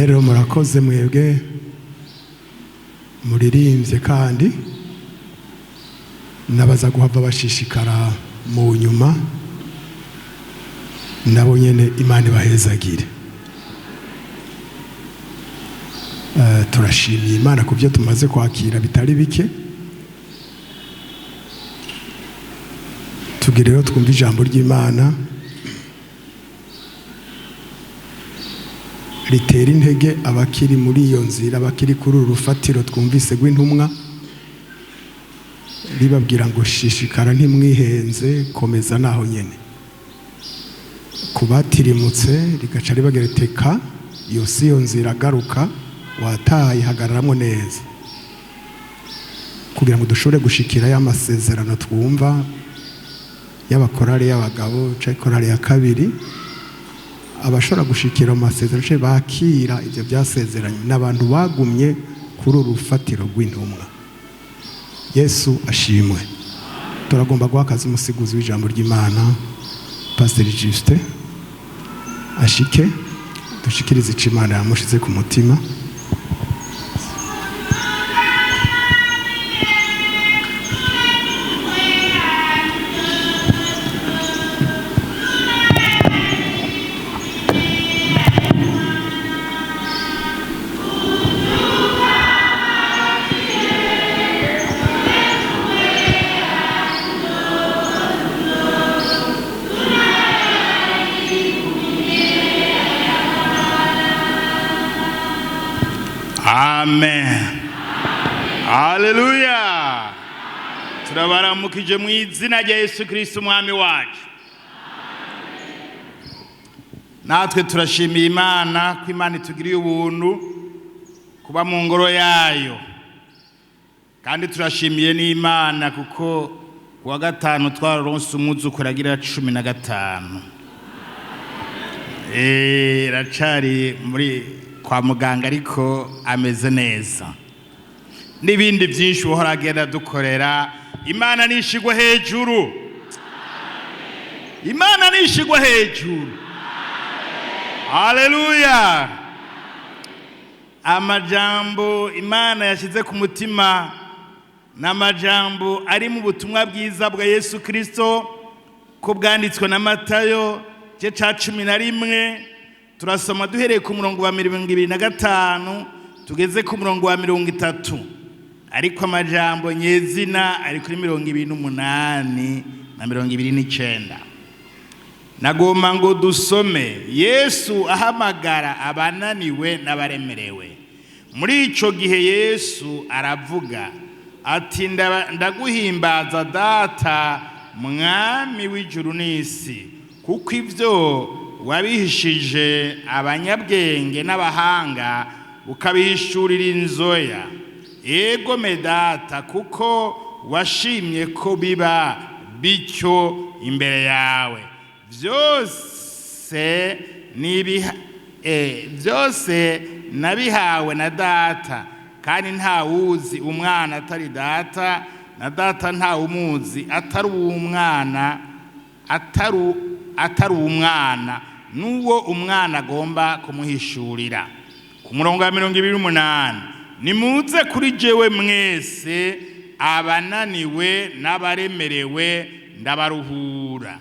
None rero murakoze mwebwe muririmbye, kandi nabaza guhava bashishikara mu nyuma, nabo nyene Imana ibahezagire. Turashimiye Imana ku byo tumaze kwakira bitari bike. Tugire rero twumve ijambo ry'Imana ritera intege abakiri muri iyo nzira, abakiri kuri uru rufatiro twumvise rw'intumwa, ribabwira ngo shishikara ntimwihenze, komeza naho nyene. Kubatirimutse rigaca ribagira teka iyo si yo nzira, garuka wataye, hagararamwo neza, kugira ngo dushobore gushikira ya masezerano twumva y'abakorari y'abagabo canke korari ya kabiri. Abashobora gushikira mu masezerano canke bakira ivyo byasezeranye n'abantu bagumye kuri uru rufatiro rw'intumwa. Yesu ashimwe. Turagomba guha akazi umusigizi w'ijambo ry'Imana, Pasiteri Justin, ashike dushikirize ico Imana yamushize ku mutima. Amen. Haleluya. Turabaramukije mu izina rya Yesu Kristo umwami wacu. Natwe turashimiye Imana ko Imana itugiriye ubuntu kuba mu ngoro yayo. Kandi turashimiye n'Imana kuko kuwa gatanu twararonse umwuzukuru agira 15. Racari muri kwa muganga ariko ameze neza. N'ibindi byinshi uhora agenda dukorera. Imana nishigwe hejuru. Imana nishigwe hejuru. Haleluya. Amajambo Imana yashyize ku mutima n'amajambo ari mu butumwa bwiza bwa Yesu Kristo ko bwanditswe na Matayo igice ca 11. Turasoma duhereye ku murongo wa 25 tugeze ku murongo wa 30, ariko amajambo nyezina ari kuri 28 na 29. Nagomba ngo dusome Yesu ahamagara abananiwe n'abaremerewe. Muri ico gihe Yesu aravuga ati ndaguhimbaza Data mwami w'ijuru n'isi, kuko ivyo wabihishije abanyabwenge n'abahanga ukabihishurira inzoya. Ego me Data, kuko washimye ko biba bityo imbere yawe. Vyose vyose nabihawe na Data, kandi nta wuzi umwana atari Data, na Data nta umuzi atari umwana, atari umwana n'uwo umwana agomba kumuhishurira. Ku murongo wa 28, nimuze kuri jewe mwese abananiwe n'abaremerewe, ndabaruhura.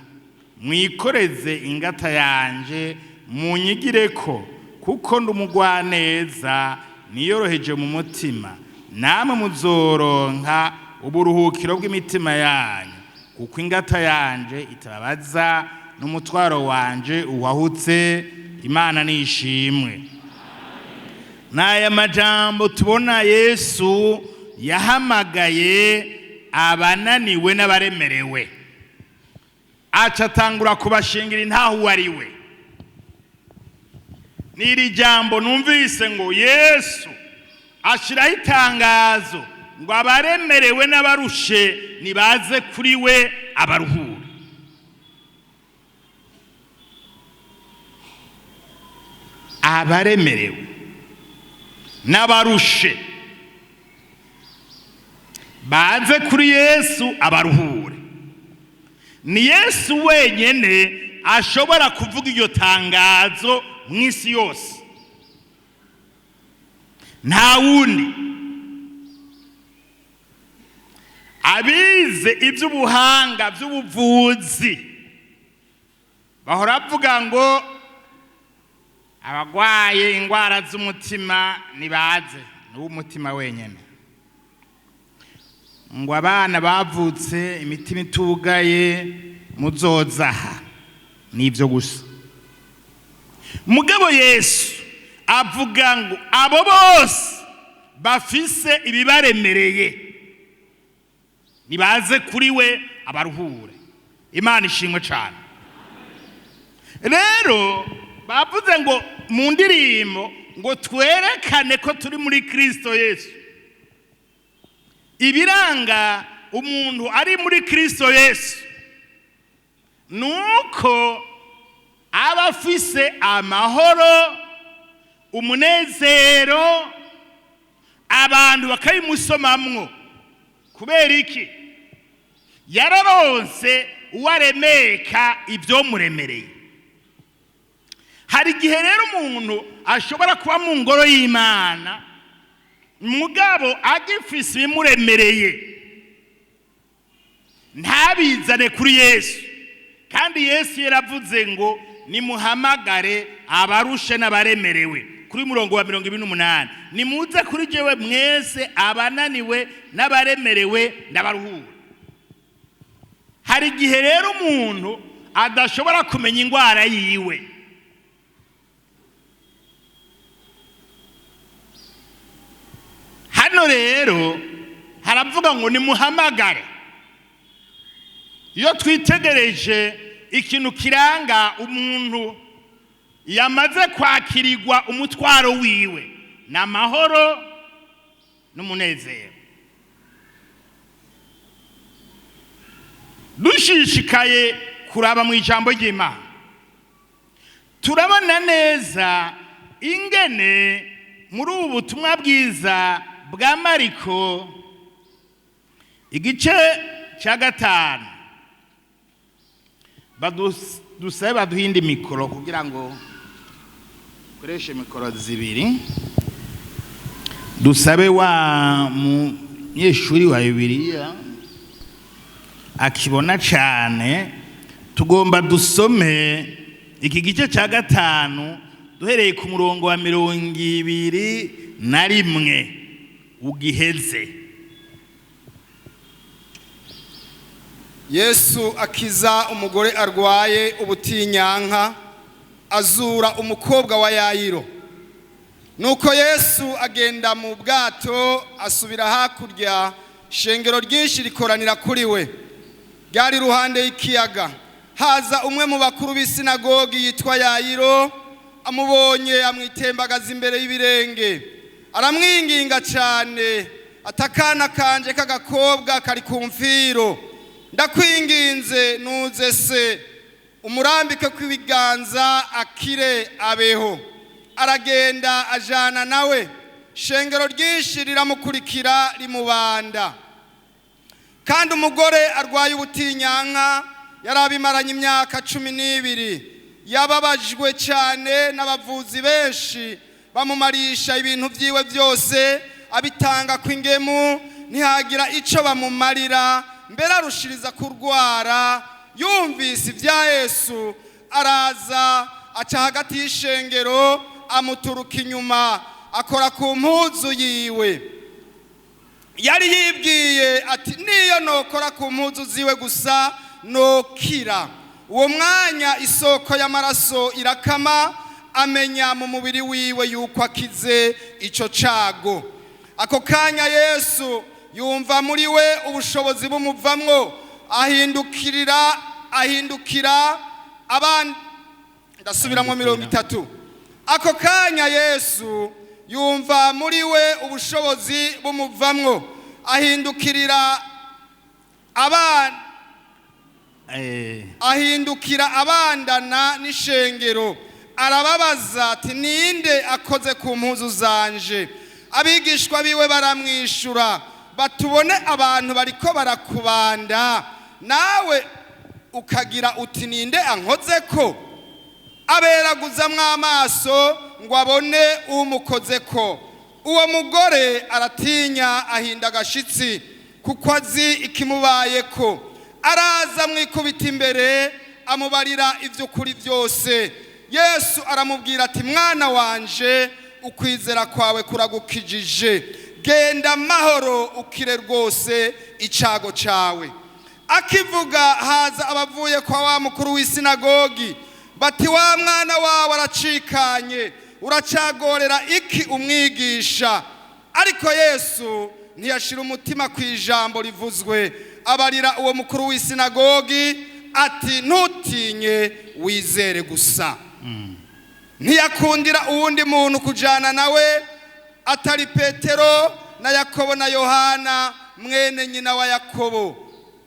Mwikoreze ingata yanje, munyigireko, kuko ndi umugwaneza niyoroheje mu mutima, namwe muzoronka uburuhukiro bw'imitima yanyu, kuko ingata yanje itababaza n'umutwaro wanje uwahutse. Imana nishimwe. N'aya majambo tubona Yesu yahamagaye abananiwe n'abaremerewe, aca atangura kubashingira intaho uwo ari we. N'iri jambo numvise ngo Yesu ashiraho itangazo ngo abaremerewe n'abarushe nibaze kuri we abaruhure. Abaremerewe n'abarushe baze kuri Yesu abaruhure. Ni Yesu wenyene ashobora kuvuga iryo tangazo mw'isi yose. Nta wundi. Abize iby'ubuhanga by'ubuvuzi bahora bavuga ngo abagwaye indwara z'umutima nibaze, ni uw'umutima wenyine. Ngo abana bavutse imitima itugaye muzozaha, nibyo gusa. Mugabo Yesu avuga ngo abo bose bafise ibibaremereye nibaze kuri we abaruhure. Imana ishimwe cyane. Rero bavuze ngo mu ndirimbo ngo twerekane ko turi muri Kristo Yesu. Ibiranga umuntu ari muri Kristo Yesu nuko aba afise amahoro, umunezero, abantu bakabimusomamwo. Kubera iki? Yararonse uwaremeka ibyo muremereye. Hari igihe rero umuntu ashobora kuba mu ngoro y'Imana mugabo agifise ibimuremereye ntabizane kuri Yesu. Kandi Yesu yaravuze ngo nimuhamagare abarushe n'abaremerewe, kuri murongo wa 28, nimuze kuri jewe mwese abananiwe n'abaremerewe ndabaruhura. Hari igihe rero umuntu adashobora kumenya indwara yiwe. Hano rero haravuga ngo nimuhamagare. Iyo twitegereje ikintu kiranga umuntu yamaze kwakirirwa umutwaro wiwe, ni amahoro n'umunezero. Dushishikaye kuraba mu ijambo ry'Imana, turabona neza ingene muri ubu butumwa bwiza bwa Mariko igice cya 5, badusabe baduhinde mikoro kugira ngo koreshe mikoro zibiri. Dusabe wa munyeshuri wa Bibiliya akibona cyane, tugomba dusome iki gice cya 5 duhereye ku murongo wa 21 ugiheze. Yesu akiza umugore arwaye ubutinyanka, azura umukobwa wa Yayiro. Nuko Yesu agenda mu bwato asubira hakurya, shengero ryinshi rikoranira kuri we, ryari ruhande y'ikiyaga. Haza umwe mu bakuru b'isinagogi yitwa Yayiro, amubonye amwitembagaza imbere y'ibirenge, aramwinginga cyane, atakana kanje k'agakobwa kari ku mfiro, ndakwinginze nuze se umurambike kw'ibiganza akire abeho. Aragenda ajana nawe, shengero ryinshi riramukurikira rimubanda. Kandi umugore arwaye ubutinyanka yarabimaranye imyaka 12, yababajwe cyane n'abavuzi benshi, bamumarisha ibintu byiwe byose, abitanga kw'ingemu, ntihagira ico bamumarira, mbere arushiriza kurwara. Yumvise ibya Yesu araza aca hagati y'ishengero, amuturuka inyuma, akora ku mpuzu yiwe. Yari yibwiye ati niyo nokora ku mpuzu ziwe gusa nokira. Uwo mwanya isoko y'amaraso irakama, amenya mu mubiri wiwe yuko akize ico cago. Ako kanya Yesu yumva muri we ubushobozi bumuvamwo, ahindukira abandi. Ndasubiramo 30. Ako kanya Yesu yumva muri we ubushobozi bumuvamwo, ahindukirira abana, ahindukira abandana n'ishengero, arababaza ati ninde akoze ku mpuzu zanje? Abigishwa biwe baramwishura batubone abantu bariko barakubanda, nawe ukagira uti ninde ankoze ko? Aberaguzamwo amaso ngo abone umukoze ko. Uwo mugore aratinya, ahinda agashitsi, kuko azi ikimubayeko. Araza amwikubita imbere, amubarira iby'ukuri byose. Yesu aramubwira ati: "Mwana wanje, ukwizera kwawe kuragukijije. Genda amahoro, ukire rwose icago cawe." Akivuga, haza abavuye kwa wa mukuru w'isinagogi, bati: "Wa mwana wawe aracikanye, uracagorera iki umwigisha?" Ariko Yesu ntiyashira umutima ku ijambo rivuzwe, abarira uwo mukuru w'isinagogi ati: "Ntutinye, wizere gusa." Ntiyakundira uwundi muntu kujana nawe atari Petero na Yakobo na Yohana mwene nyina wa Yakobo.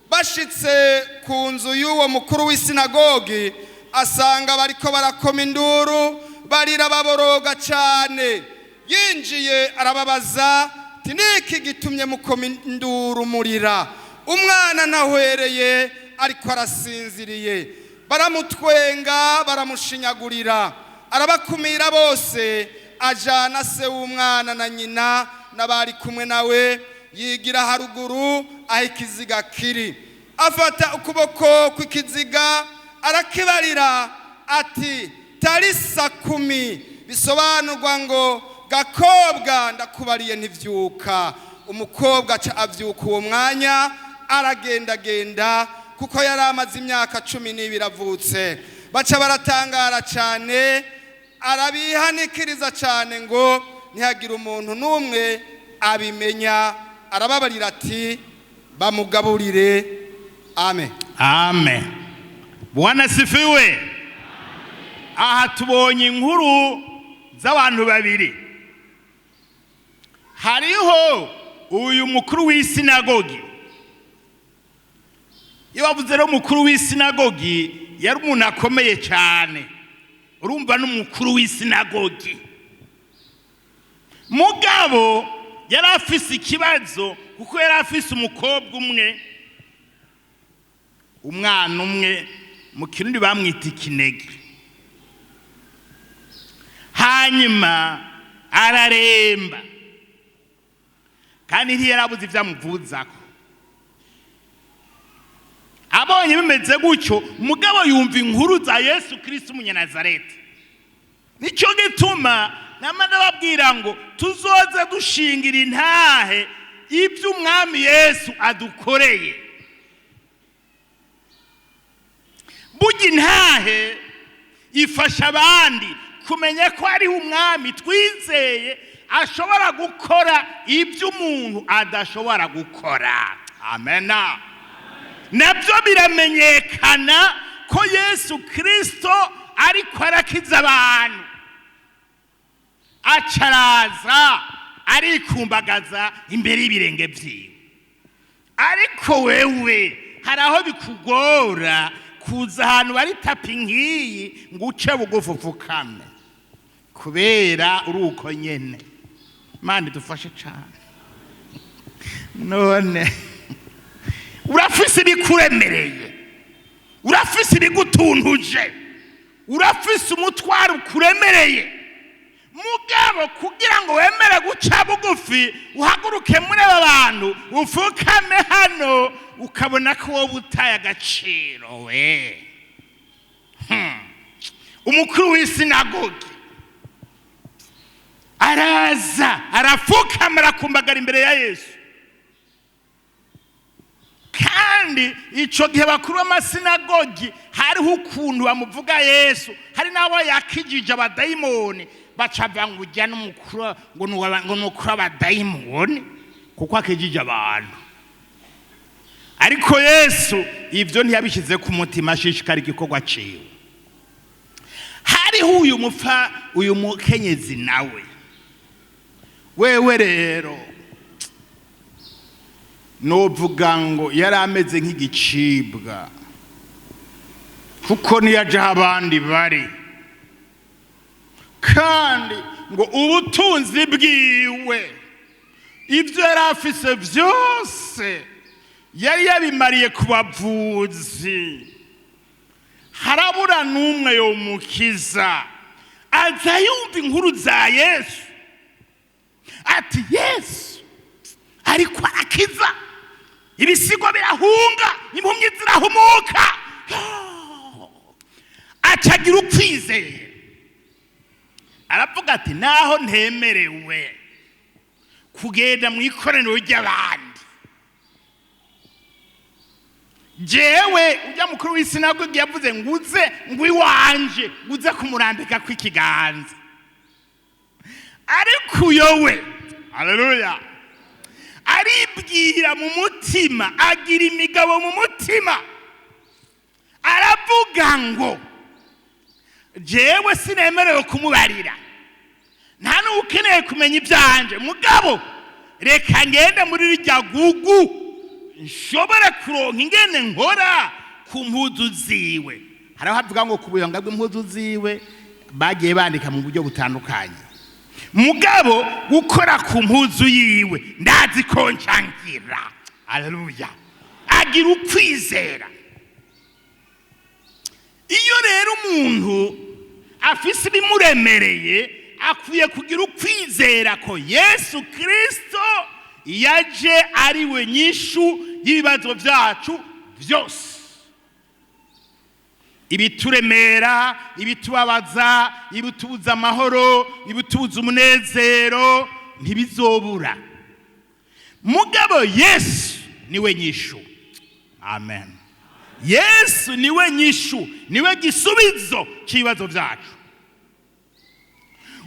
Bashitse ku nzu y'uwo mukuru w'isinagogi, asanga bariko barakoma induru, barira, baboroga cyane. Yinjiye arababaza ati: "Niki gitumye mukoma induru murira? Umwana ntahwereye, ariko arasinziriye." Baramutwenga, baramushinyagurira. Arabakumira bose, ajana se w'umwana na nyina n'abari kumwe nawe, yigira haruguru aho ikiziga kiri. Afata ukuboko kw'ikiziga, arakibarira ati: "Talisa kumi", bisobanurwa ngo: "Gakobwa, ndakubariye, ntivyuka." Umukobwa aca avyuka uwo mwanya, aragendagenda, kuko yari amaze imyaka 12 avutse. Baca baratangara cyane. Arabihanikiriza cyane ngo ntihagire umuntu n'umwe abimenya. Arababarira ati: "Bamugaburire." Amen. Amen. Bwana sifiwe. Aha tubonye inkuru z'abantu babiri. Hariho uyu mukuru w'isinagogi. Iyo bavuze rero umukuru w'isinagogi, yari umuntu akomeye cyane. Urumva, n'umukuru w'isinagogi, mugabo yari afise ikibazo, kuko yari afise umukobwa umwe, umwana umwe, mu Kirundi bamwita ikinege. Hanyuma araremba, kandi ntiyarabuze ibyo amuvuzako. Abonye bimeze gutyo, mugabo yumva inkuru za Yesu Kirisito umunyanazareti. Nicyo gituma nama ndababwira ngo tuzoze dushingira intahe ibyo umwami Yesu adukoreye. Burya intahe ifasha abandi kumenya ko hariho umwami twizeye ashobora gukora ibyo umuntu adashobora gukora. Amena. Nabyo biramenyekana ko Yesu Kirisito ariko arakiza abantu. Acaraza arikumbagaza imbere y'ibirenge byiwe. Ariko wewe hari aho bikugora kuza ahantu bari tapi nk'iyi ngo uce bugufi upfukame, kubera uri uko nyene. Imana idufashe cyane. None urafise ibikuremereye, urafise ibigutuntuje, urafise umutwaro ukuremereye, mugabo kugira ngo wemere guca bugufi, uhaguruke muri aba bantu, ufukame hano, ukabona ko wowe utaye agaciro we. Umukuru w'isinagogi araza, arafukama, arakumbagara imbere ya Yesu. Kandi icyo gihe bakuru b'amasinagogi hariho ukuntu bamuvuga Yesu, hari n'abo yakijije abadayimoni, baca ngo ujya n'umukuru, ngo ni umukuru w'abadayimoni kuko akijije abantu. Ariko Yesu ibyo ntiyabishyize ku mutima, ashishikara igikorwa ciwe. Hariho uyu mupfa, uyu mukenyezi nawe. Wewe rero novuga ngo yari ameze nk'igicibwa, kuko ntiyajaho abandi bari, kandi ngo ubutunzi bwiwe, ibyo yari afise byose, yari yabimariye ku bavuzi, harabura n'umwe yomukiza. Aza yumva inkuru za Yesu. Ati Yesu ariko arakiza, ibisigo birahunga, impumyi zirahumuka. Acagira ukwizera, aravuga ati naho ntemerewe kugenda mu ikoraniro ry'abandi, jewe ujya mukuru w'isinagogi yavuze ngo uze ngo iwanje ngo uze kumurambika kw'ikiganza, ariko uyo we, haleluya, aribwira mu mutima, agira imigabo mu mutima, aravuga ngo jewe sinemerewe kumubarira, nta n'ukeneye kumenya ibyanje, mugabo reka ngende muri rirya gugu nshobora kuronka ingene nkora ku mpuzu ziwe. Hari aho havuga ngo ku buyonga bw'impuzu ziwe, bagiye bandika mu buryo butandukanye, mugabo gukora ku mpuzu yiwe ndazi ko ncangira. Haleluya, agira ukwizera. Iyo rero umuntu afise ibimuremereye, akwiye kugira ukwizera ko Yesu Kristo yaje ari we nyishu y'ibibazo byacu byose, ibituremera, ibitubabaza, ibitubuza amahoro, ibitubuza umunezero, ntibizobura. Mugabo Yesu niwe nyishu. Amen. Yesu niwe nyishu, niwe gisubizo cy'ibibazo byacu.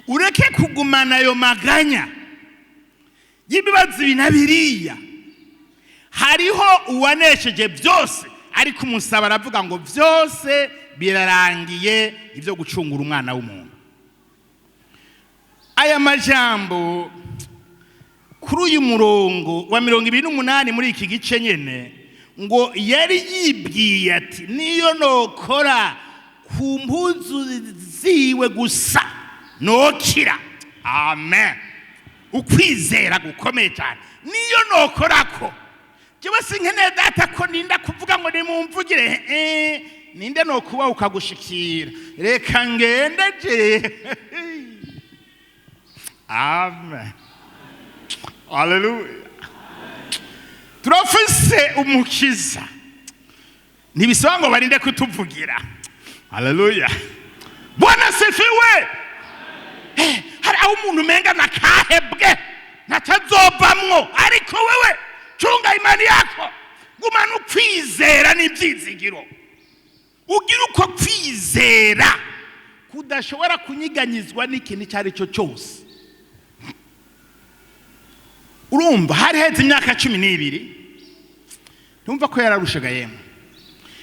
Ureke kugumana ayo maganya y'ibibazo ibi na biriya. Hariho uwanesheje byose, ariko umusaba aravuga ngo byose birarangiye, ibyo gucungura umwana w'umuntu. Aya majambo kuri uyu murongo wa 28 muri iki gice nyene, ngo yari yibwiye ati niyo nokora ku mpuzu ziwe gusa nokira. Amen. Ukwizera gukomeye cyane. Niyo nokora ko jewe sinkeneye data ko ninda kuvuga ngo nimumvugire, ninde nokuba ukagushikira, reka ngende je. Amen. Haleluya. Turafise umukiza, ntibisaba ngo barinde kutuvugira. Haleluya. Bwana sifiwe. Hari aho umuntu umenga nakahebwe natazovamwo, ariko wewe cunga imani yako, gumana ukwizera n'ibyizigiro. Ugira uko kwizera kudashobora kunyiganyizwa n'ikintu icyo ari cyo cyose. Urumva hari heze imyaka 12, ntumva ko yararushaga yemwe.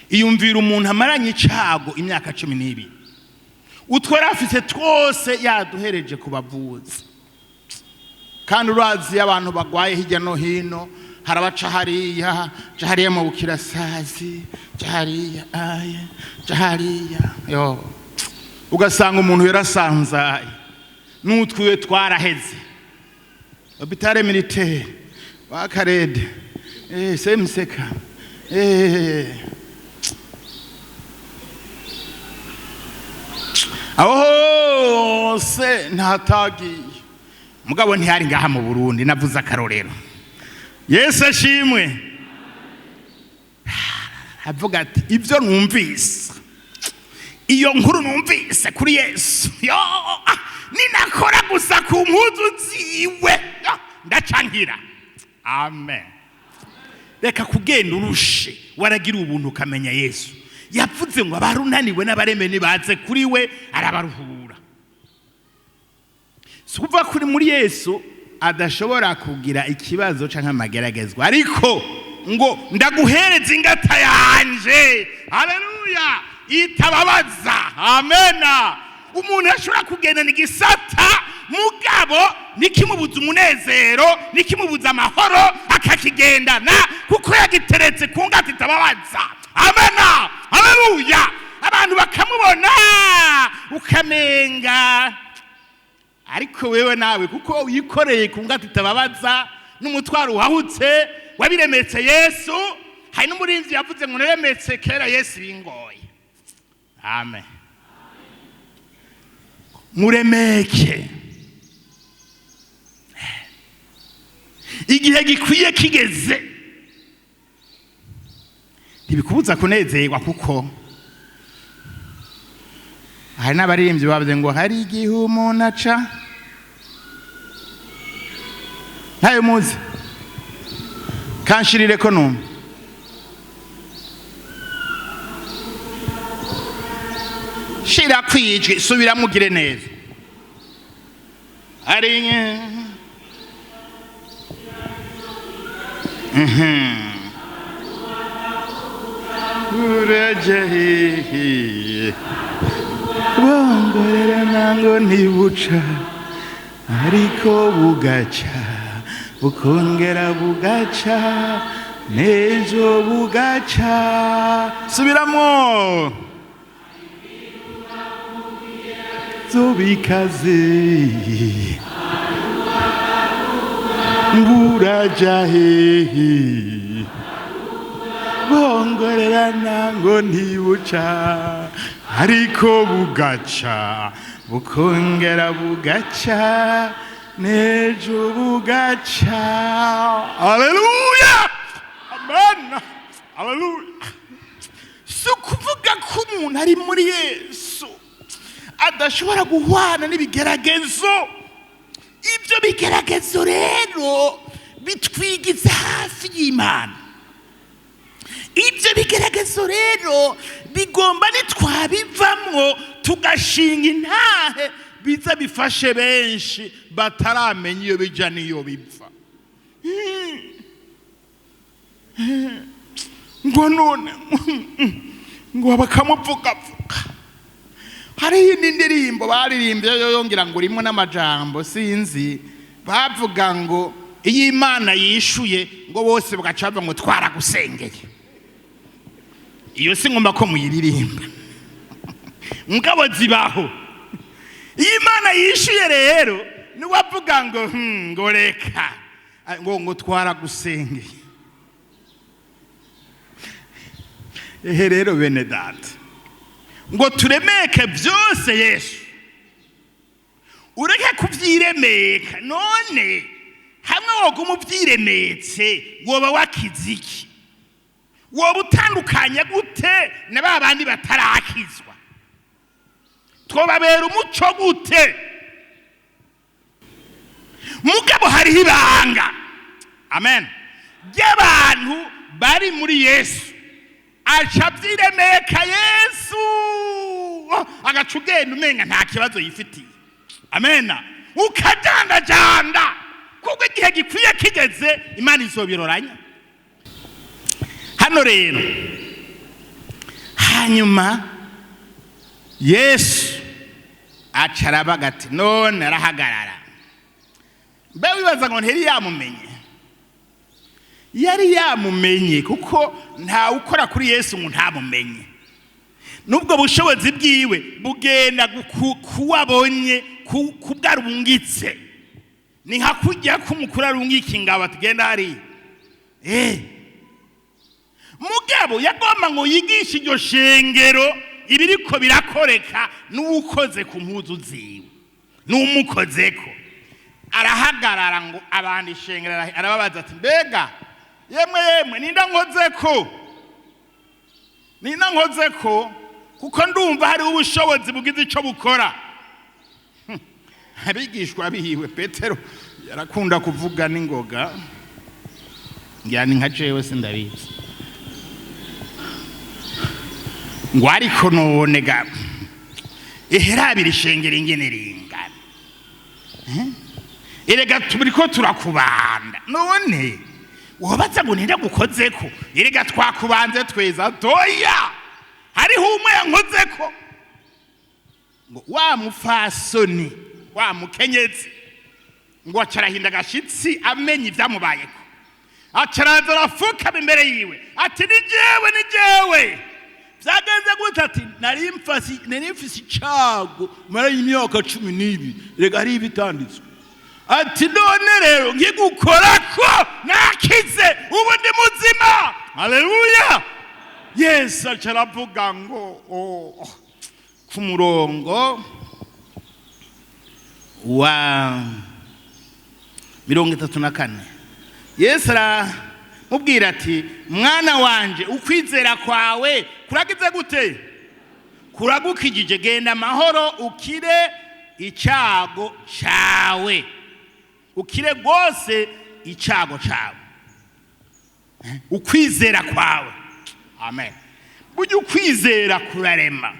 Iyumvira umuntu amaranye icago imyaka 12, utwo yari afise twose yaduhereje ku bavuzi. Kandi urazi abantu bagwaye hirya no hino, harabaca hariya, ca hariya mu bukirasazi, ca hariya aye, ca hariya yo, ugasanga umuntu yarasanzaye n'utwiwe twaraheze. Hôpital militaire wakarede, semuseka, aho hose ntatagiye. Mugabo ntihari ngaha mu Burundi, navuze akarorero. Yesu ashimwe. Avuga ati ibyo numvise, iyo nkuru numvise kuri Yesu, yo ninakora gusa ku mpuzu ziwe, ndacankira. Amen. Reka kugenda urushe, waragira ubuntu ukamenya Yesu. Yavuze ngo abarunaniwe n'abaremene nibaze kuri we arabaruhura. Si ukuvuga kuri muri Yesu adashobora kugira ikibazo canke amageragezwa, ariko ngo ndaguhereza ingata yanje. Haleluya, itababaza. Amena. Umuntu ashobora kugendana igisata, mugabo nikimubuza umunezero, nikimubuza amahoro, akakigendana kuko yagiteretse ku ngata itababaza. Amena. Haleluya. Abantu bakamubona ukamenga, ariko wewe nawe kuko uyikoreye ku ngata itababaza n'umutwaro uhahutse wabiremetse Yesu. Hari n'umurinzi yavuze ngo naremetse kera Yesu bingoye. Amen. Muremeke. Igihe gikwiye kigeze, ntibikubuza kunezerwa, kuko hari n'abaririmbyi bavuze ngo hari igihe umuntu aca. Ntayo muzi? Kanshirire ko numva shira kwijwi, subiramo ugire neza. Hari uraja hehe? Bongorera nango ntibuca, ariko bugaca, bukongera bugaca, n'ejo bugaca. Subiramo. Zobikaze nguraja hehe? Bongorera nango ntibuca, ariko bugaca, bukongera bugaca, n'ejo bugaca. Aleluya, amen, aleluya. Si ukuvuga ko umuntu ari muri Yesu adashobora guhwana n'ibigeragezo. Ibyo bigeragezo rero bitwigiza hafi y'Imana. Ibyo bigeragezo rero bigomba, nitwabivamwo tugashinga intahe, biza bifashe benshi bataramenya iyo bija n'iyo biva. Ngo none ngo bakamuvugavuga. Hariho indi ndirimbo baririmbye yo yongera ngo urimo n'amajambo sinzi, bavuga ngo iyo Imana yishuye, ngo bose bagaca bavuga ngo twaragusengeye. Iyo si ngomba ko muyiririmba, mugabo zibaho. Iyo Imana yishuye rero, niwavuga ngo ngo reka ngo twaragusengeye. Ehe rero bene data, ngo turemeke byose Yesu, ureke kubyiremeka. None hamwe woguma ubyiremetse, woba wakize iki? Woba utandukanye gute na ba bandi batarakizwa? Twobabera umuco gute? Mugabo hariho ibanga, amen, ry'abantu bari muri Yesu. Aca abyiremeka Yesu, agaca ugenda umenga nta kibazo yifitiye, amena, ukajandajanda, kuko igihe gikwiye kigeze Imana izobiroranya. Hano rero hanyuma Yesu aca arabaga ati none arahagarara. Mbe wibaza ngo ntiyari yamumenye? Yari yamumenye, kuko ntawe ukora kuri Yesu ngo ntamumenye. N'ubwo bushobozi bwiwe bugenda kuwabonye kubwarungitse. Ni nka kujya k'umukuru arungika ingabo ati genda hariya. Mugabo yagomba ngo yigishe iryo shengero ibiriko birakoreka n'uwukoze ku mpuzu ziwe n'umukozeko. Arahagarara ngo abandi ishengero, arababaza ati mbega yemwe yemwe, ninda nkozeko? Ninda nkozeko? Kuko ndumva hariho ubushobozi bugize ico bukora. Abigishwa biwe, Petero yarakunda kuvuga n'ingoga, ngira ni nka jewe sindabizi, ngo ariko none ga eherabira ishengero ingene ringana, erega turiko turakubanda, none wobaza ngo ninde gukozeko? Erega twakubanze tweza toya, hariho umwe yankozeko. Ngo wa mufasoni, wa mukenyezi, ngo acarahinda agashitsi amenye ibyamubayeko, acaraza arafukama imbere yiwe ati ni jewe, ni jewe. Byagenze gute? Ati nari mfise icago mara imyaka 12, rega hari ibitanditswe. Ati none rero nkigukorako nakize, ubu ndi muzima. Haleluya. Yesu aca aravuga ngo ku murongo wa 34. Yesu aramubwira ati: "Mwana wanje, ukwizera kwawe kuragize gute? Kuragukijije. Genda amahoro, ukire icyago cyawe, ukire rwose icyago cyawe." Ukwizera kwawe, amen. Burya ukwizera kurarema.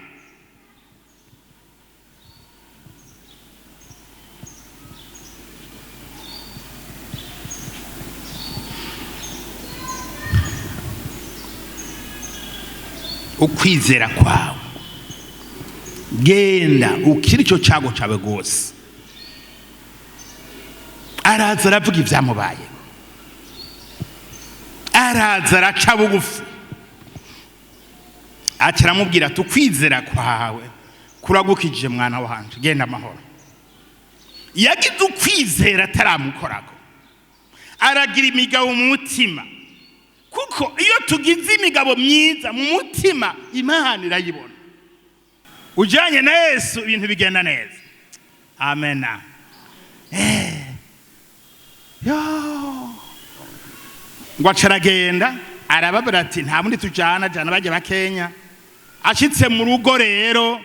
Ukwizera kwawe, genda ukire icyo cyago cyawe rwose. Araza aravuga ibyamubaye, araza araca bugufi, aca aramubwira ati: "Ukwizera kwawe kuragukijije, mwana wanje, genda amahoro." Yagize ukwizera ataramukorako, aragira imigabo mu mutima, kuko iyo tugize imigabo myiza mu mutima, Imana irayibona. Ujyanye na Yesu ibintu bigenda neza, amena. Yo. Ngo aca aragenda, arababwira ati: "Nta bundi tujyana, jana bajya bakenya." Ashitse mu rugo rero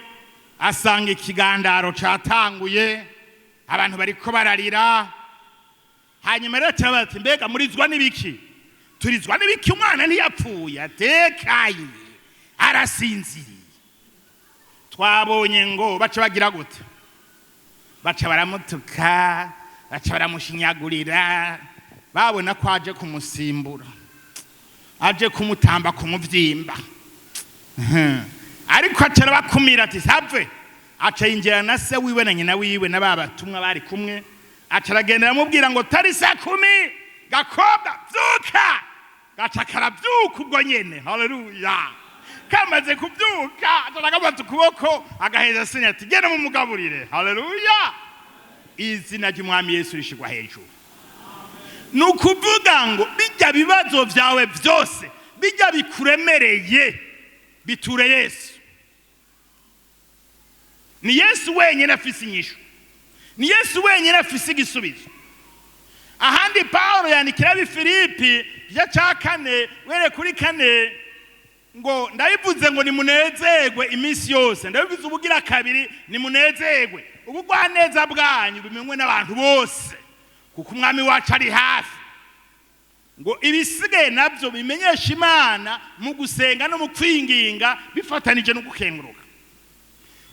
asanga ikigandaro catanguye, abantu bariko bararira. Hanyuma rero turabaza ati: "Mbega murizwa n'ibiki? Turizwa n'ibiki? Umwana ntiyapfuye, atekaye, arasinziriye." Twabonye ngo baca bagira gute? Baca baramutuka, baca baramushinyagurira, babona ko aje kumusimbura, aje kumutamba kumuvyimba. Ariko aca arabakumira ati: "Save." Aca yinjira na se wiwe na nyina wiwe na ba batumwa bari kumwe, aca aragenda aramubwira ngo: "Tarisa kumi, gakobwa, vyuka." Gaca karavyuka ubwo nyene, haleluya. Kamaze kuvyuka aca aragafata ukuboko, agaheza sinya ati: "Genda mumugaburire." Haleluya, izina ry'Umwami Yesu rishigwa hejuru. Ni ukuvuga ngo bijya bibazo byawe byose, bijya bikuremereye, biture Yesu. Ni Yesu wenyine afise inyishu, ni Yesu wenyine afise igisubizo. Ahandi Pawulo yandikira ab'i Filipi igice cya 4 were kuri 4 ngo: "Ndabivuze ngo nimunezerwe iminsi yose, ndabivuze ubugira kabiri, nimunezerwe. Ubugwaneza bwanyu bumenywe n'abantu bose, kuko Umwami wacu ari hafi." Ngo ibisigaye nabyo bimenyesha Imana mu gusenga no mu kwinginga bifatanije no gukenguruka.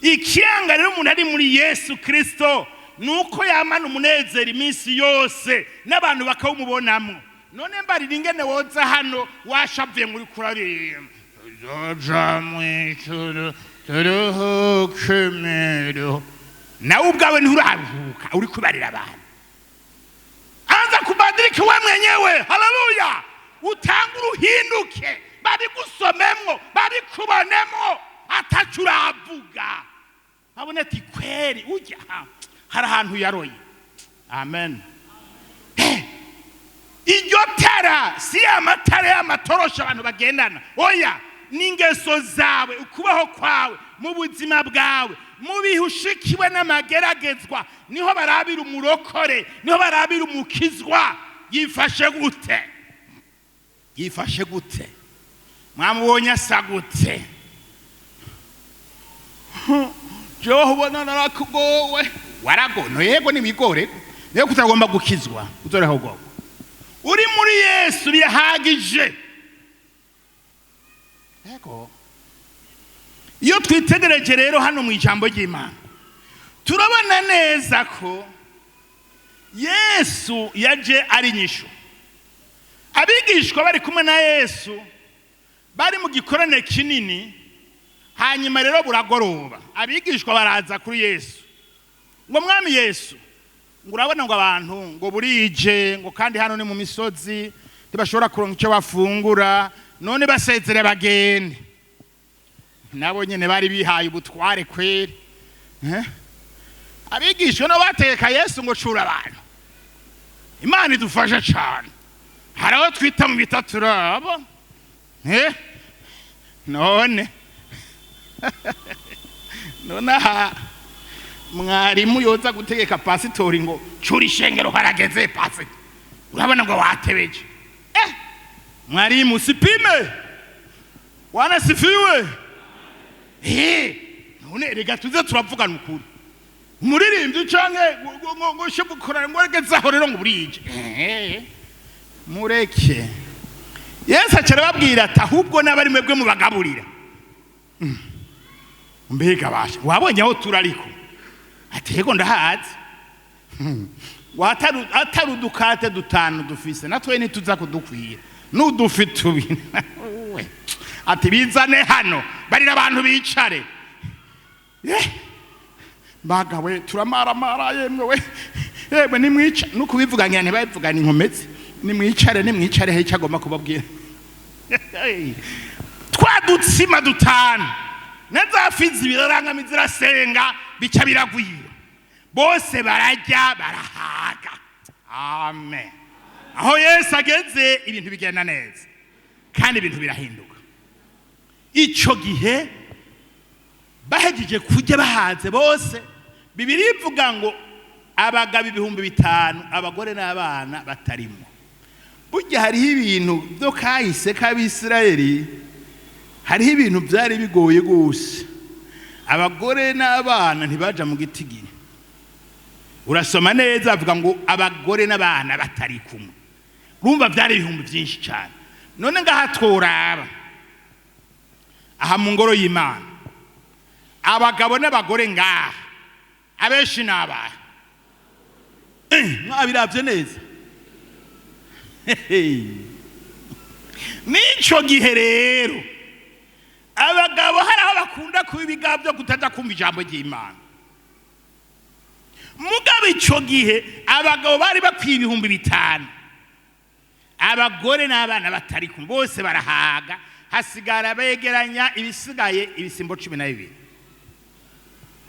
Ikiranga rero umuntu ari muri Yesu Kirisito ni uko yamana umunezero iminsi yose, n'abantu bakawumubonamo. None mbarira ingene woza hano washavuye muri kuraririmba "Tuzoja mw'ijuru turuhuke imiruho", nawe ubwawe nturaruhuka, uri kubarira abantu. Anza kubadilika we mwenyewe, haleluya. Utange uruhinduke, babigusomemwo, babikubonemo, ataco uravuga, abone ati: "Kweri ujya hari ahantu yaroye." Amen. Iryo tara si amatara y'amatorosha abantu bagendana, oya, n'ingeso zawe, ukubaho kwawe mu buzima bwawe, mu bihe ushikiwe n'amageragezwa, niho barabira umurokore, niho barabira umukizwa yifashe gute, yifashe gute, mwamubonye asa gute. Jewe ubona narakugowe, waragono. Yego, nimigore niyo kutagomba gukizwa, uzoreho gogo. Uri muri Yesu birahagije. Yego, iyo twitegereje rero hano mu ijambo ry'Imana, turabona neza ko Yesu yaje ari inyishu. Abigishwa bari kumwe na Yesu, bari mu gikorane kinini. Hanyuma rero buragoroba, abigishwa baraza kuri Yesu ngo: "Mwami Yesu," ngo, "urabona," ngo, "abantu," ngo, "burije," ngo, "kandi hano ni mu misozi, ntibashobora kuronka icyo bafungura. None basezere bagende." Nabo nyene bari bihaye ubutware kweri. Abigishwa no bateka Yesu ngo: "Cura abantu." Imana idufashe cane, hari aho twita mu bita turabo. None aha mwarimu yoza gutegeka pasitori ngo: "Cura ishengero, harageze." Pasito Urabona ngo watebeje. Mwalimu sipime. Bwana sifiwe. None reka tuze turavugana ukuri. Umuririmbyi canke ngo shobukora ngo regezaho rero ngo burije. Mureke. Yesu aca arababwira ati ahubwo n'abari mwebwe mubagaburira. Mbega basha, wabonye aho turi ariko? Ati yego ndahazi. Atari udukate dutanu dufise natwe ntituza kudukwira n'udufi tubiri. Ati bizane hano, barira abantu bicare. Mbagawe turamaramara yemwe we, yemwe nimwica nukubivuga ngira ntibabivugana inkomezi. Nimwicare, nimwicare, he icyo agomba kubabwira. Twa dutsima dutanu na za fi zibiri arangamiza zirasenga, bica biragwira, bose bararya barahaga. Amen. Aho Yesu ageze ibintu bigenda neza kandi ibintu birahinduka. Ico gihe bahejeje kurya bahaze bose, Bibiliya ivuga ngo abagabo 5000, abagore n'abana batarimo. Burya hariho ibintu byo kahise k'Abisirayeli, hariho ibintu byari bigoye gose. Abagore n'abana ntibaja mu gitigiri. Urasoma neza avuga ngo abagore n'abana batari kumwe. Urumva byari ibihumbi byinshi cyane. None ngaha tworaba aha mu ngoro y'Imana, abagabo n'abagore ngaha abenshi ni abahe? Mwabiravye neza. N'ico gihe rero abagabo hari aho bakunda kuba ibigabo byo kutaja kumva ijambo ry'Imana. Mugabo ico gihe abagabo bari bakwiye 5000, abagore n'abana batari kumwe, bose barahaga, hasigara begeranya ibisigaye ibisimbo 12.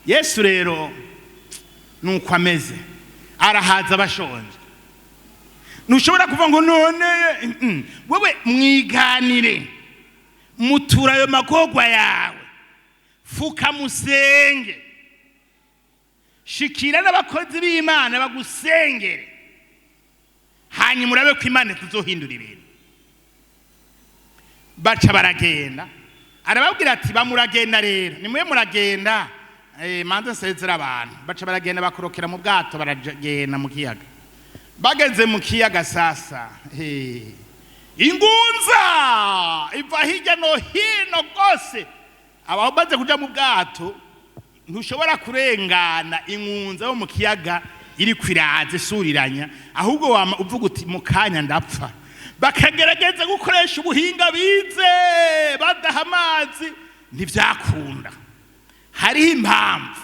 Yesu rero nuko ameze, arahaza abashonje. Ntushobora kuvuga ngo none wewe mwiganire, mutura ayo magorwa yawe, fuka musenge, shikira n'abakozi b'Imana bagusengere, hanyuma urabe ko Imana tuzohindura ibintu. Baca baragenda, arababwira ati bamuragenda rero, nimwe muragenda, manze nsezera abantu. Baca baragenda bakorokera mu bwato, baragenda mu kiyaga. Bageze mu kiyaga sasa, ingunza iva hirya no hino rwose. Abamaze kuja mu bwato ntushobora kurengana ingunza yo mu kiyaga iri kwiraza isuriranya, ahubwo wama uvuga uti mu kanya ndapfa. Bakagerageza gukoresha ubuhinga bize badaha amazi, ntivyakunda. Hariho impamvu.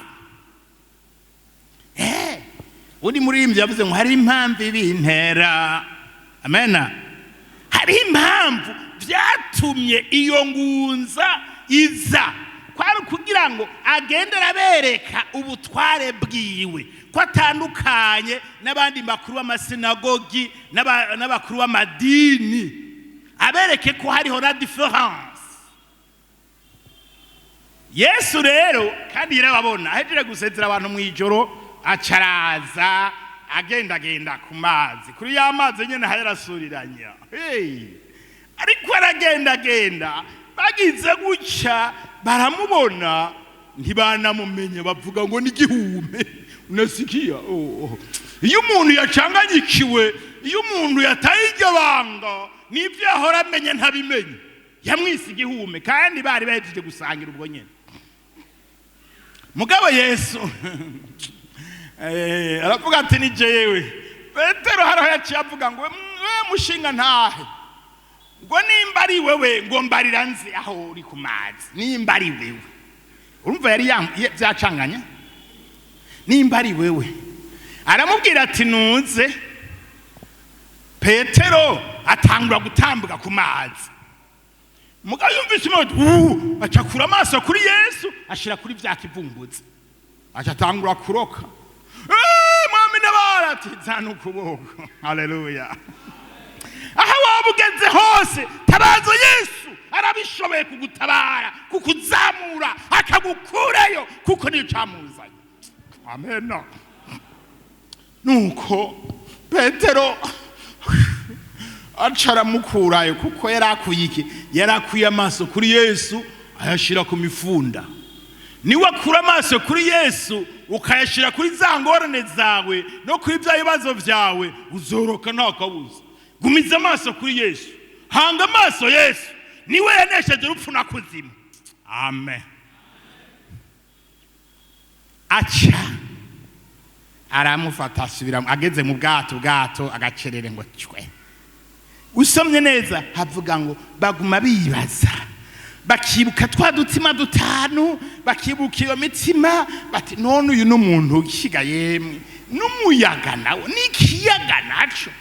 Undi muririmbyi yavuze ngo hariho impamvu ibintera. Amena. Hariho impamvu vyatumye iyo ngunza iza, kwari kugira ngo agende arabereka ubutware bwiwe, ko atandukanye n'abandi bakuru b'amasinagogi n'abakuru b'amadini, abereke ko hariho la différence. Yesu rero kandi yarababona, ahejeje gusezera abantu mu ijoro, acaraza agendagenda ku mazi, kuri ya mazi nyene hayarasuriranya. Hey! Ariko aragendagenda, bagize gutya baramubona ntibanamumenye, bavuga ngo ni igihume. Unasikia? Oh, oh. Iyo umuntu yacanganyikiwe, iyo umuntu yataye iryo banga, n'ibyo yahora amenye ntabimenye, yamwise igihume, kandi bari bahejeje gusangira ubwo nyene. Mugabo Yesu aravuga ati ni jewe. Petero haraho yaciye avuga ngo we mushinga ntahe, ngo nimba ari wewe ngo mbarira nzi aho uri ku mazi, nimba ari wewe. Urumva yari byacanganye, nimba ari wewe. Aramubwira ati nuze. Petero atangura gutambuka ku mazi. Mugabo yumvise imwe, acakura amaso kuri Yesu ashira kuri vya kivumbuzi, aca atangura kuroka. Mwami nabara, ati zana ukuboko. Haleluya. Aho waba ugeze hose tabaza Yesu, arabishoboye kugutabara, kukuzamura, akagukurayo, kuko niyo camuzanye. Amen. Nuko Petero Aca aramukurayo kuko yari akuye iki? Yari akuye amaso kuri Yesu, ayashyira ku mifunda. Niwe akura amaso kuri Yesu ukayashyira kuri za ngorane zawe no kuri bya bibazo byawe, uzoroka nta kabuza. Gumiza amaso kuri Yesu, hanga amaso Yesu, niwe yanesheje urupfu na kuzimu. Amen. Aca aramufata, asubira, ageze mu bwato, bwato agacerere ngo cwe. Usomye neza havuga ngo baguma bibaza, bakibuka twa dutsima dutanu, bakibuka iyo mitsima, bati: "None uyu n'umuntu ukiga yemwe, n'umuyaga nawo n'ikiyaga naco?"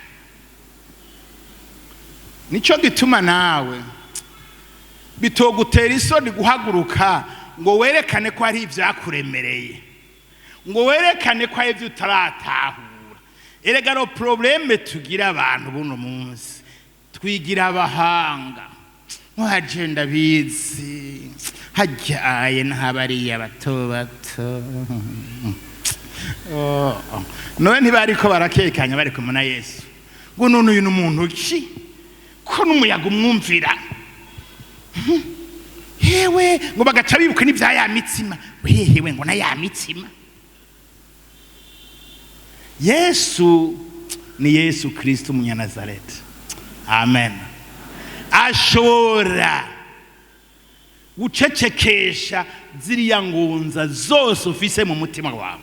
Nico gituma nawe bitogutera isoni guhaguruka ngo werekane ko hari ibyakuremereye, ngo werekane ko hari ibyo utaratahura. Erega le problème tugira abantu buno munsi, twigira abahanga, waje ndabizi, hajyaye n'abariya bato bato. Oh, none ntibariko barakekanya bari kumwe na Yesu ngo: "None uyu ni umuntu ki, ko n'umuyaga umwumvira?" Hewe, ngo bagaca bibuka n'ibya ya mitsima, wehewe ngo na ya mitsima. Yesu ni Yesu Kristo umunyanazareti, amen. Ashobora gucecekesha ziriya ngunza zose ufise mu mutima wawe.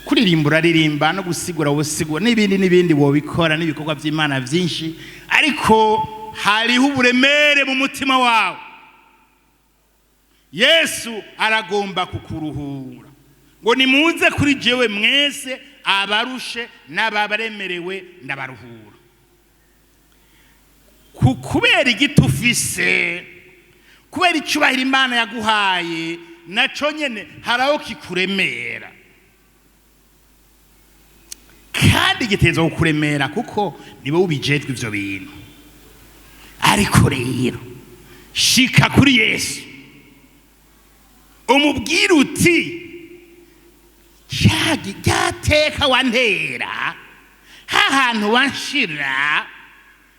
Kuririmba uraririmba, no gusigura usigura, n'ibindi n'ibindi wobikora, n'ibikorwa by'Imana byinshi, ariko hariho uburemere mu mutima wawe. Yesu aragomba kukuruhura, ngo: "Nimuze kuri jewe mwese abarushe n'abaremerewe, ndabaruhura." Kubera igiti ufise, kubera icyubahiro Imana yaguhaye, naco nyene hari aho kikuremera, kandi giteza kukuremera kuko niwe ubijejwe ivyo bintu. Ariko rero shika kuri Yesu, umubwire uti: "Ryateka wantera hahantu wanshira,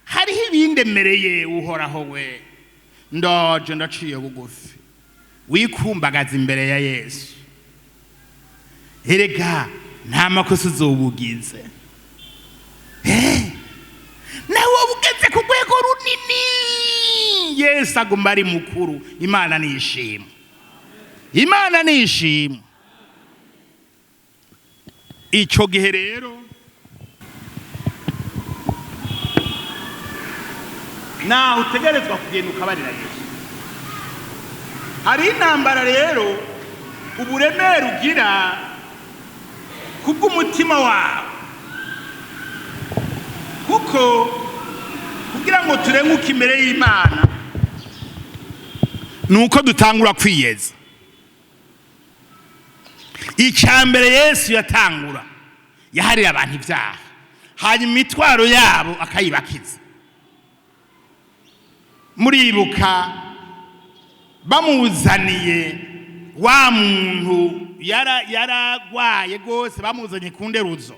hariho ibindemereye. Uhoraho we, ndaje, ndaciye bugufi." Wikumbagaza imbere ya Yesu, erega nta makosa uzobugize. Nawe wowe ugeze ku rwego runini, Yesu aguma ari mukuru. Imana nishimwe, Imana nishimwe. Icyo gihe rero naho utegerezwa kugenda ukabarira Yesu. Hari intambara rero, uburemere ugira kubw'umutima wawe, kuko kugira ngo turenguke imbere y'Imana ni uko dutangura kwiyeza. Icya mbere Yesu yatangura, yaharira abantu ibyaha, hanyuma imitwaro yabo akayibakiza. Muribuka bamuzaniye wa muntu yaragwaye rwose, bamuzanye ku nderuzo.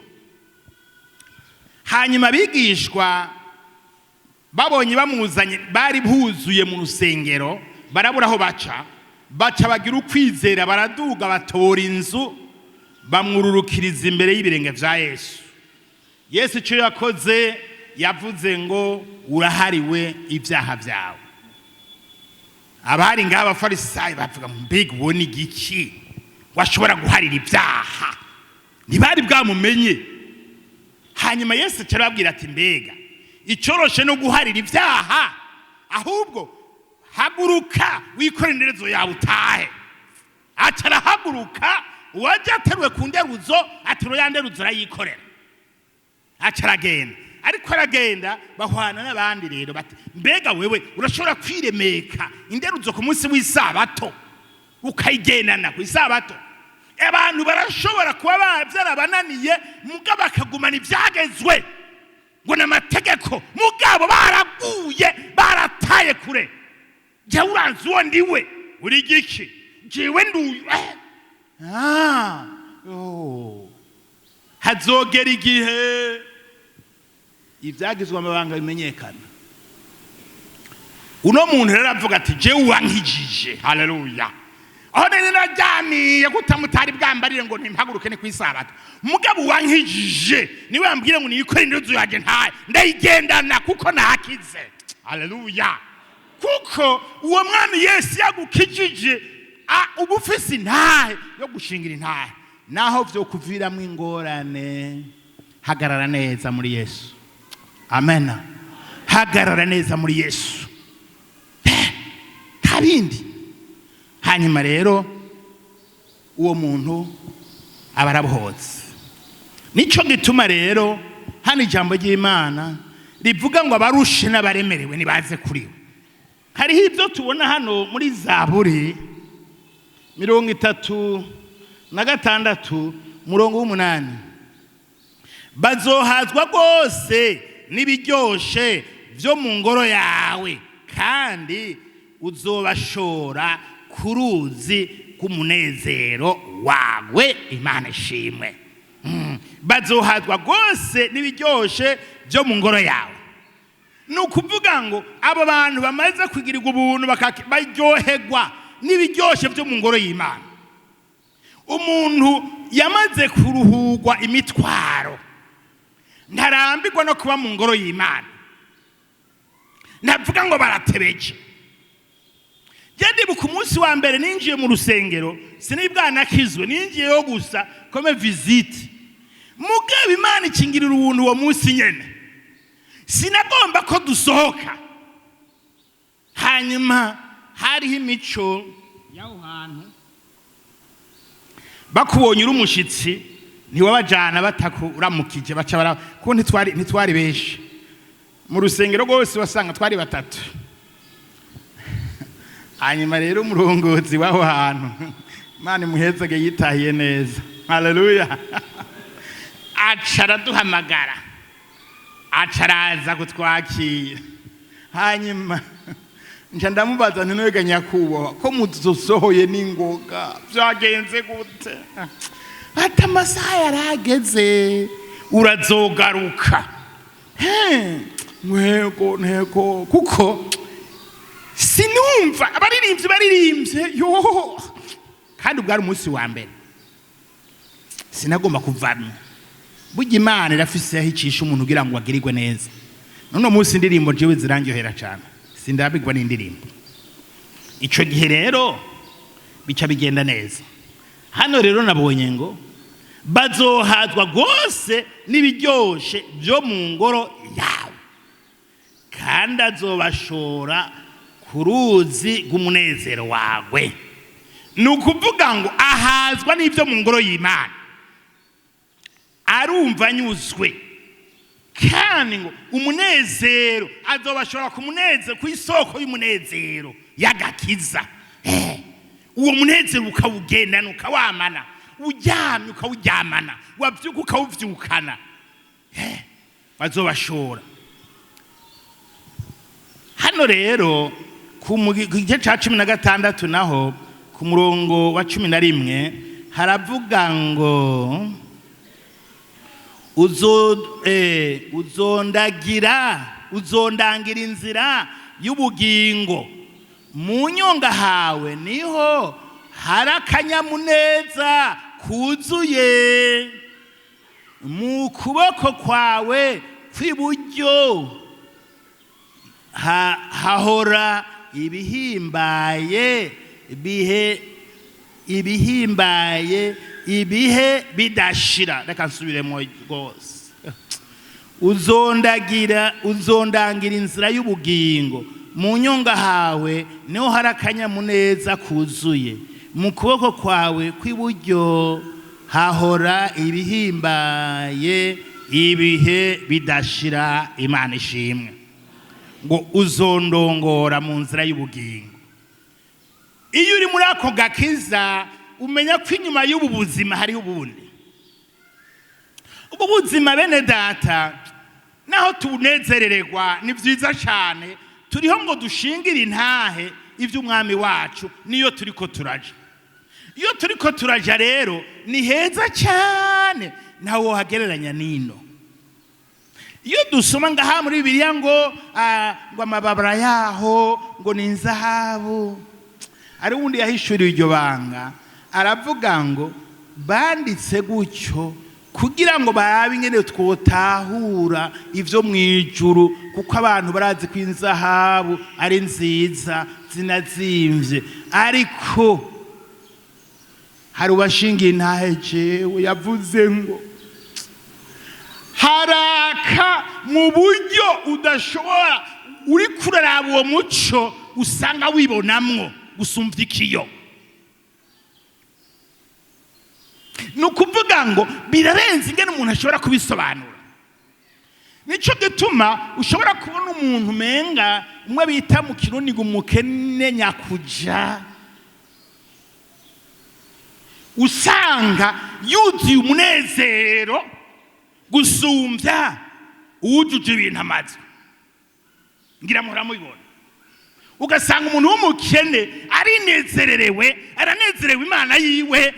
Hanyuma abigishwa babonye bamuzanye, bari buzuye mu rusengero, barabura aho baca. Baca bagira ukwizera, baraduga, batora inzu, bamwururukiriza imbere y'ibirenge vya Yesu. Yesu icyo yakoze, yavuze ngo: "Urahariwe ibyaha byawe." Abari ngaho abafarisayo bavuga: "Mbega uwo ni igiki washobora guharira ibyaha?" Ntibari bwamumenye. Hanyuma Yesu aca arababwira ati: "Mbega icoroshe no guharira ibyaha? Ahubwo haguruka, wikore inderezo yawe, utahe." Aca arahaguruka. Uwajya ateruwe ku nderuzo, aterura ya nderuzo, arayikorera, aca aragenda. Ariko aragenda, bahwana n'abandi rero, bati: "Mbega wewe urashobora kwiremeka inderuzo ku munsi w'isabato, ukayigendana ku isabato?" Abantu barashobora kuba byarabananiye, mugabo bakagumana ibyagezwe ngo ni amategeko, mugabo baraguye, barataye kure. Jya uranzi uwo ndiwe, uri giki? Jewe nduyu. Ah, oh. Hazogera igihe Ibyagizwe amabanga bimenyekana. Uno muntu rero avuga ati: "Jewe uwankijije, haleluya, aho nari naryamiye gutamutari bwambarire ngo ntimpaguruke, ni kwisabato, mugabo uwankijije niwe yambwire ngo niyikore inzu yanjye, ntaye ndayigendana kuko nakize." Haleluya! Kuko uwo Mwami Yesu yagukijije, uba ufise intahe yo gushingira intahe naho vyo kuviramwo ingorane. Hagarara neza muri Yesu. Amena. Hagarara neza muri Yesu, nta bindi. Hanyuma rero uwo muntu aba arabohotse. Nicyo gituma rero hano ijambo ry'Imana rivuga ngo abarushe n'abaremerewe nibaze kuri we. Hariho ibyo tubona hano muri Zaburi 36, murongo w'8: "Bazohazwa rwose n'ibiryoshe byo mu ngoro yawe, kandi uzobashora ku ruzi rw'umunezero wawe." Imana ishimwe. Bazohazwa rwose n'ibiryoshe byo mu ngoro yawe. Ni ukuvuga ngo abo bantu bamaze kugirirwa ubuntu baryoherwa n'ibiryoshe byo mu ngoro y'Imana. Umuntu yamaze kuruhurwa imitwaro ntarambirwa no kuba mu ngoro y'Imana, ntavuga ngo baratebeje. Ndibuka umunsi wa mbere ninjiye mu rusengero, sinibwanakizwe, ninjiyeyo gusa comme visite, mugabo Imana ikingirira ubuntu. Uwo munsi nyene sinagomba ko dusohoka. Hanyuma hariho imico y'aho hantu: bakubonye uri umushitsi ntiwabajana batakuramukije. Baca bara kuko ntitwari benshi mu rusengero rwose, wasanga twari batatu. Hanyuma rero umurongozi w'aho hantu, Imana imuhezage, yitahiye neza, haleluya, aca araduhamagara, aca araza kutwakira. Hanyuma nca ndamubaza nti: "None nyakubahwa, ko mudusohoye n'ingoga, byagenze gute?" Ati: "Amasaha yarageze, urazogaruka." He, ntego ntego, kuko sinumva abaririmbyi baririmbye yo, kandi ubwo ari umunsi wa mbere, sinagomba kuvamwo. Burya Imana irafise aho icisha umuntu kugira ngo agirirwe neza. None munsi indirimbo jewe zirangyohera cyane, sindabigwa n'indirimbo. Ico gihe rero bica bigenda neza. Hano rero nabonye ngo bazohazwa rwose n'ibiryoshe byo mu ngoro yawe, kandi azobashora ku ruzi rw'umunezero wawe. Ni ukuvuga ngo ahazwa n'ibyo mu ngoro y'Imana, arumva anyuzwe, kandi ngo umunezero azobashora ku munezero, ku isoko y'umunezero y'agakiza. Uwo munezero ukawugendana, ukawamana, uryamye ukawuryamana, wavyuka ukawuvyukana. Bazobashora. Hano rero ku gice ca 16 naho, ku murongo wa 11, haravuga ngo uzondagira, uzondangira inzira y'ubugingo, mu nyonga hawe niho hari akanyamuneza kuzuye, mu kuboko kwawe kw'iburyo hahora ibihimbaye bihe, ibihimbaye ibihe bidashira. Reka nsubiremo rwose: uzondagira, uzondangira inzira y'ubugingo, mu nyonga hawe niho hari akanyamuneza kuzuye, mu kuboko kwawe kw'iburyo hahora ibihimbaye ibihe bidashira. Imana ishimwe. Ngo uzondongora mu nzira y'ubugingo. Iyo uri muri ako gakiza, umenya ko inyuma y'ubu buzima hariho ubundi. Ubu buzima, bene data, naho tunezerererwa, ni byiza cyane, turiho ngo dushingire intahe iby'Umwami wacu. Niyo turiko turaja, iyo turiko turaja rero ni heza cyane, ntawe wohagereranya n'ino. Iyo dusoma ngaha muri Bibiliya ngo ngo amababara yaho ngo ni inzahabu, ari wundi yahishuriwe iryo banga, aravuga ngo banditse gutyo kugira ngo barabe ingene twotahura ivyo mu ijuru, kuko abantu barazi ko inzahabu ari nziza zinazimvye. Ariko hari uwashingiye intahe jewe yavuze ngo haraka mu buryo udashobora, uri kuraraba uwo muco usanga wibonamwo gusumvya ikiyo. Ni ukuvuga ngo birarenze ingene umuntu ashobora kubisobanura. Nico gituma ushobora kubona umuntu umenga umwe bita mu Kirundi ngo umukene nyakuja, usanga yuzuye umunezero gusumbya uwujuje ibintu amazu. Ngira muhora mubibona, ugasanga umuntu w'umukene arinezererewe, aranezerewe Imana yiwe.